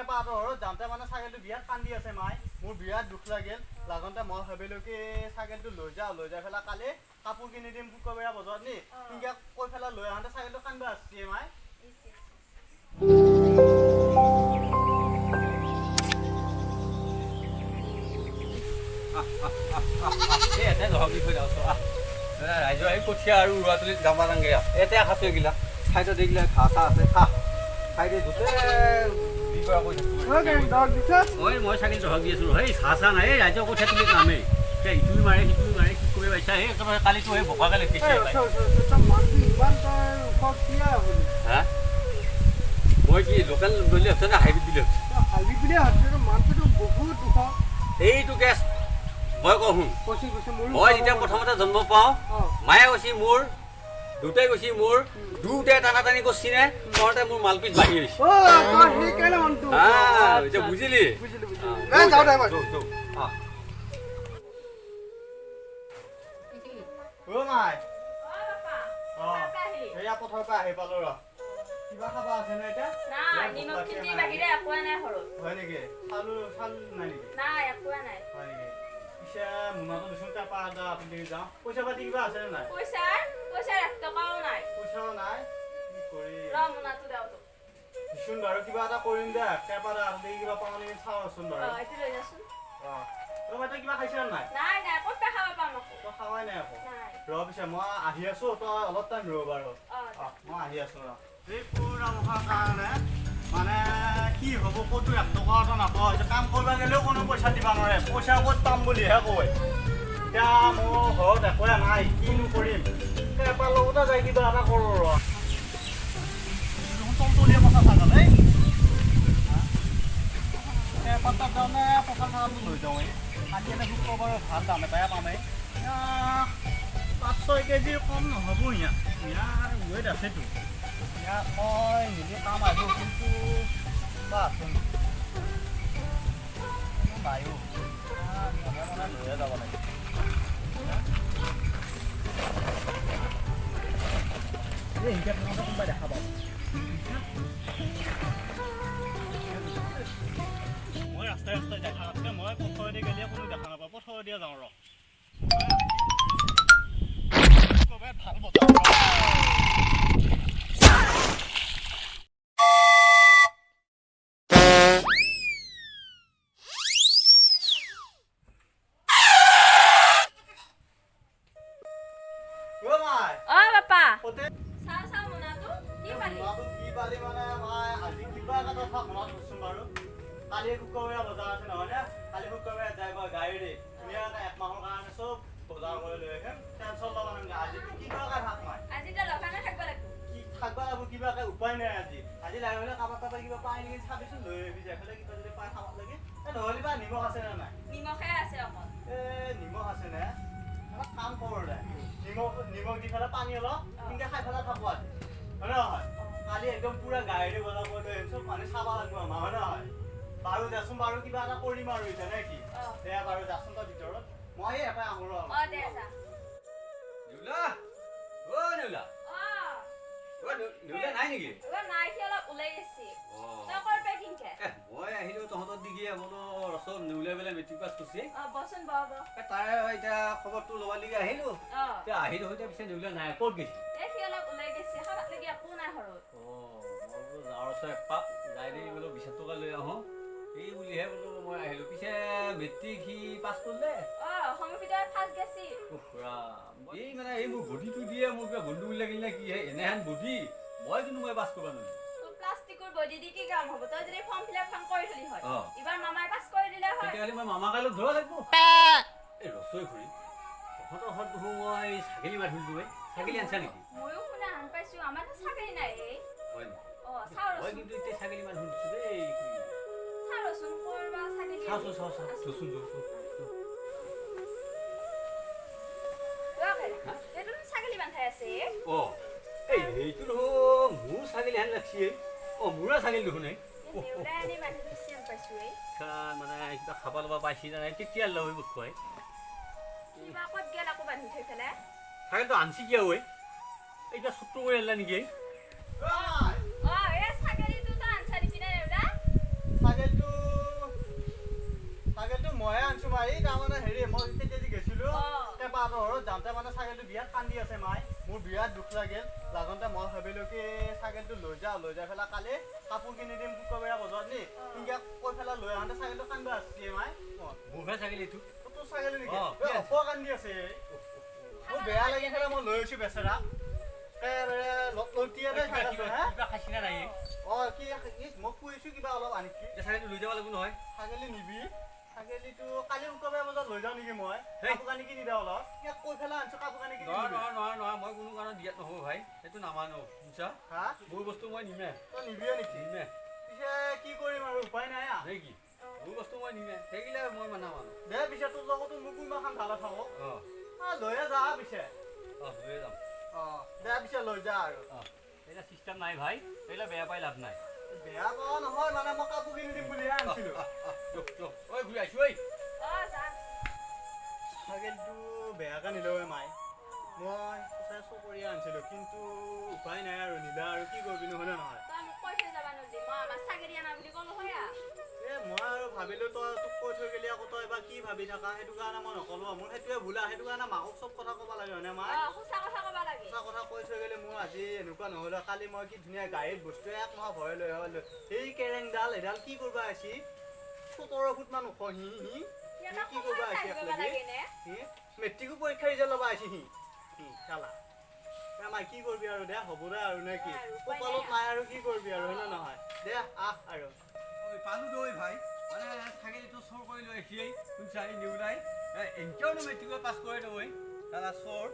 কেপাহঁতৰ ঘৰত যাওঁতে মানে ছাগলীটো বিৰাট কান্দি আছে মাই, মোৰ বিৰাট দুখ লাগিল। লাগোঁতে মই ভাবিলোঁ কি ছাগলীটো লৈ যাওঁ, লৈ যাই পেলাই কালি কাপোৰ কিনি দিম শুক্ৰবাৰীয়া বজাৰত নি, সেনেকৈ কৈ পেলাই লৈ আহোঁতে ছাগলীটো কান্দিব আসছে মাই। ৰাইজৰ আহি কঠীয়া আৰু ৰোৱা তুলি যাব নালাগে, এতিয়া খাইছো এইগিলা চাইডত এইগিলা ঘাঁহ চাহ আছে, খা খাই দে গোটেই। মই ছাগলী জহক দি আছো, সেই ঘাঁহ চাহ নাই। এই ৰাইজৰ কঠীয়া তুলি নামেই এতিয়া, ইটো মাৰে সিটো মাৰে, কি কৰি পাইছা? সেই একেবাৰে কালিতো সেই বোকাকে লেটিছে। হা, মই কি লোকেল বুলি ভাবছা নে হাইব্ৰিড বুলি ভাবছা? হাইব্ৰিড বুলি ভাবছো, মানুহটো বহুত ওখ। এইটো গেছ মই কওঁ শুন, মই যেতিয়া প্ৰথমতে জন্ম পাওঁ, মায়ে কৈছি মোৰ, দুটাই কৈছি মোৰ, দুটাই টানা টানি কৰছি নে কৰোঁতে মোৰ মালপিচ বাঢ়ি হৈছে। এতিয়া বুজিলি? পথাৰৰ পৰা আহি পালো ৰ, কিবা খাবা আছে নে এতিয়া? নাই, নিমখ খিনিৰ বাহিৰে একোৱে নাই ঘৰত। হয় নেকি? চাউল চাউল নাই নেকি? নাই, একোৱে নাই। হয় নেকি? পিছে মোনাটো দেচোন, তাৰপা এটা আপুনি যাওঁ। পইচা পাতি কিবা আছে নে নাই? পইচা পইচা 1 টকাও নাই। পইচাও নাই, কি কৰি? ৰ মোনাটো দেও তোক। দিচোন বাৰু, কিবা এটা কৰিম দে। কেপা এটা হাতত কিবা পাওঁ নেকি চাওঁচোন বাৰু। অ, এইটো লৈ যাচোন। অ, তই তই কিবা খাইছা নাই? নাই নাই, ক'ত খাব পাম আকৌ। তই খাৱাই নাই আকৌ? ৰ পিছে মই আহি আছো, তই অলপ টাইম ৰ বাৰু। অ, মই আহি আছো ৰ। এই পুৰা মুখৰ কাৰণে মানে কি হ'ব, ক'তো 1 টকা এটা নাপাওঁ হৈছে। কাম কৰিব গ'লেও কোনো পইচা দিব নোৱাৰে, পইচা ক'ত পাম বুলিহে কয়। এতিয়া মোৰ ঘৰত একোৱে নাই, কিনো কৰিম? এপাৰ লগতে যাই কিবা এটা কৰোঁ ৰ। টলটলীয়া কথা ছাগল এই এপাৰ তাত যাওঁ নে পথাৰ ছাগলটো লৈ যাওঁ। এই কালি এনে শুক্ৰবাৰৰ ভাল দাম এটাই পামেই। 5-6 কেজিৰ কম নহ'ব। ইয়াত ইয়াৰ ৱেইট আছেতো, ইয়াত মই নিজে কাম আহিব, কিন্তু আছোন নাইও, মনে মনে লৈয়ে যাব লাগিব। এই হিংসা থাকোঁতে কোনোবাই দেখা পাব। মই ৰাস্তাই ৰাস্তাই যাই থাকাতকৈ মই পথৰেদি গ'লে কোনো দেখা নাপাওঁ, পথৰেদিয়ে যাওঁ ৰ। ক'ৰবাত ভাল বজাৰ। অ বাপা, চাওঁ চাওঁ মোনাটো কি পালি? কি পালি মানে মই আজি কিবা এটা কথা মনত কৰিছোন বাৰু। কালি শুক্ৰবাৰীয়া বজাৰ আছে নহয় নে? কালি শুক্ৰবাৰে যাই মই গাড়ীৰে ধুনীয়াকৈ 1 মাহৰ কাৰণে চব বজাৰ কৰি লৈ আহিম, টেনচন ল'ব নালাগে। আজি কিবাকে থাক মই। আজি তই লগানে থাকিব লাগিব। কি থাকিব লাগিব, কিবাকে উপায় নাই আজি। আজি লাগে হ'লে কাৰোবাৰ তাৰপৰা কিবা পাই নেকি চাবিচোন, লৈ আহিবি যাই পেলাই কিবা যদি পাই খাব লাগে। এই নহ'লে বা নিমখ আছে নে নাই? নিমখে আছে অকল। এই নিমখ আছে নে? এটা কাম কৰোঁ দে, নিমখ নিমখ দি পেলাই পানী অলপ সেনেকৈ খাই পেলাই থাকোঁ আজি, হয় নহয়? কালি একদম পুৰা গাড়ীৰে বজাৰ কৰি লৈ আহিম, চব মানুহ চাব লাগিব আমাৰ, হয় নহয়? বাৰু দেচোন বাৰু, কিবা এটা কৰিম আৰু এতিয়া নে কি? দে বাৰু যাচোন তই ভিতৰত, মই এই এপাই আহোঁ ৰ। অ দে যা। নেউলা, অ নেউলা, অ নেউলা নাই নেকি? অ নাই, সি অলপ ওলাই গৈছে। তই ক'ৰ পৰা কিনকে? মই আহিলো তহঁতৰ দিগি, বোলো ৰচোন, নেউলাই পেলাই মেট্ৰিক পাছ কৰিছে। অ বচোন বহ বহ। তাৰে এতিয়া খবৰটো ল'ব লাগি আহিলো। এতিয়া আহিলো এতিয়া পিছে নেউলা নাই, ক'ত গৈছে? এই সি অলপ ওলাই গৈছে, খাবাত লাগি একো নাই ঘৰত। অ মই বোলো যাওঁ ৰচোন একপাক, যাই দি বোলো 20 টকা লৈ আহোঁ এই বুলিহে বোলো মই আহিলো। পিছে মেট্ৰিক সি পাছ কৰিলে? অ অসমৰ ভিতৰত ফাৰ্ষ্ট গেছি। এই মানে এই মোৰ বডিটো দিয়ে মোৰ কিবা গণ্ডগোল লাগিল নে কি? এনেহেন বডি মই কিন্তু মই পাছ কৰিব নোৱাৰিম। প্লাষ্টিকৰ বডি দি কি কাম হ'ব? তই যদি ফৰ্ম ফিল আপখন কৰি থলি হয়, এইবাৰ মামাই পাছ কৰি দিলে হয়। তেতিয়াহ'লে মই মামাক অলপ ধৰিব লাগিব। এই ৰচৈ খুৰী, তহঁতৰ ঘৰত দেখোন মই ছাগলী মাত শুনিলোঁ। ছাগলী আনিছা নেকি? ময়ো শুনা হান পাইছো, আমাৰ ছাগলী নাই। হয় নেকি? অ চাওঁ মই কিন্তু এতিয়া ছাগলী মাত শুনিছো দেই। চাওঁ ৰচোন, ক'ৰ বা ছাগলী। চাওঁচোন চাওঁ চাওঁ, ৰচোন ৰচোন। এইটো ছাগলী বান্ধাই আছে। অ এই সেইটো দেখোন মোৰ ছাগলী হেন লাগছি। অ মোৰে ছাগলী দেখোন। এই মানে কিবা খাব ল'ব পাইছি নাই তেতিয়া লৈ বোধ খুৱাই। কিবা ক'ত গেল আকৌ বান্ধি থৈ পেলাই? ছাগলীটো আনছি কিয় ঐ? এইটা চুট্টো কৰি আনিলা নেকি? অ এই ছাগলীটো তই আনছা নেকি নে দেউতা? আহোঁতে মানে ছাগলীটো বিৰাট কান্দি আছে মাই, মোৰ বিৰাট দুখ লাগিল। লাগোঁতে মই ভাবিলোঁ কি ছাগলীটো লৈ যাওঁ, লৈ যাই পেলাই কালি কাপোৰ কিনি দিম শুক্ৰবাৰীয়া বজাৰত নি, সেনেকৈ কৈ পেলাই লৈ আহোঁতে ছাগলীটো কান্দা আসছে মাই। মোৰহে ছাগলী এইটো। তোৰ ছাগলী নেকি? অ, এই অপ কান্দি আছে, মোৰ বেয়া লাগি পেলাই মই লৈ আহিছোঁ বেচেৰা। একেবাৰে লটিয়ে দে ছাগলীটো, হে? কিবা খাইছি না নাই? অ, কি মই খুৱাইছোঁ কিবা অলপ আনি। এতিয়া ছাগলীটো লৈ যাব লাগিব নহয়। ছাগলী নিবি? ছাগলীটো কালি শুক্ৰবাৰ বজাৰত লৈ যাওঁ নেকি মই? হেই। কাপোৰ কানি কিনি দিওঁ অলপ, ইয়াক কৈ পেলাই আনিছোঁ, কাপোৰ কানি কিনি নহয় দিবি। নহয় নহয় নহয়, মই কোনো কাৰণত দিয়াত নহ'ব ভাই, সেইটো নামানো, বুজিছা? হা? মোৰ বস্তু মই নিমে। তই নিবিয়ে নেকি? নিমে। পিছে কি কৰিম আৰু, উপায় নাই আ। নে কি, মোৰ বস্তু মই নিমে, সেইগিলা মই নামানো। দে পিছে, তোৰ লগতো মোৰ কোনোবাখন ভালে থাকক। অ। লৈয়ে যা পিছে। অ, লৈয়ে যাম। অ, দে পিছে, লৈ যা আৰু। অ, এইবিলাক চিষ্টেম নাই ভাই, এইবিলাক বেয়া পাই লাভ নাই। বেয়া পোৱা নহয়, মানে মই কাপোৰ কিনি দিম বুলিহে আনিছিলোঁ। ঐ, ঘূৰি আহিছোঁ ঐ। অ, যা। ছাগলীটো বেয়াকে নিলেও মাই, মই সঁচাই চকৰিয়া আনিছিলোঁ, কিন্তু উপায় নাই আৰু, নিলা আৰু কি কৰিবি, নহ'লে নহয়। তই মোক কৈ থৈ যাবা নোৱাৰিলি, মই আমাৰ ছাগলী আনা বুলি ক'লো হয় আ। এ মই আৰু ভাবিলোঁ তই তোক কৈ থৈ গ'লি আকৌ তই বা কি ভাবি থাকা, সেইটো কাৰণে মই নক'লো। মোৰ সেইটোৱে ভুল আৰু, সেইটো কাৰণে মাকক চব কথা ক'ব লাগে, হয়নে মা? অ, সঁচা কথা ক'বা লাগে। সঁচা কথা কৈ থৈ গ'লে মোৰ আজি এনেকুৱা নহ'লে। কালি মই কি ধুনীয়া গাড়ীত বস্তু এক মাহ ভৰাই লৈ আহিলোঁ। সেই কেৰেংডাল এডাল কি কৰিব আহিছি, 17 ফুটমান ওখ সি, সি সিহঁতক কি কৰিব সমান আহিছে চাই একলগে? লাগে নে? সি মেট্ৰিকো পৰীক্ষা ৰিজাল্ট ল'ব আহিছে সি, সি চালা। এ মাই, কি কৰিবি আৰু, দে হ'ব দে আৰু, নে কি? আৰু উপায় নাই। কপালত নাই আৰু কি কৰিবি আৰু, হয়নে নহয়? দে আহ আৰু। ঐ পালো দৈ ভাই, মানে ছাগলীটো চোৰ কৰি লৈ আহিছি, শুনছা? এই নেউলাই এতিয়াও মেট্ৰিকত পাছ কৰে নহয়, দাদা চোৰ।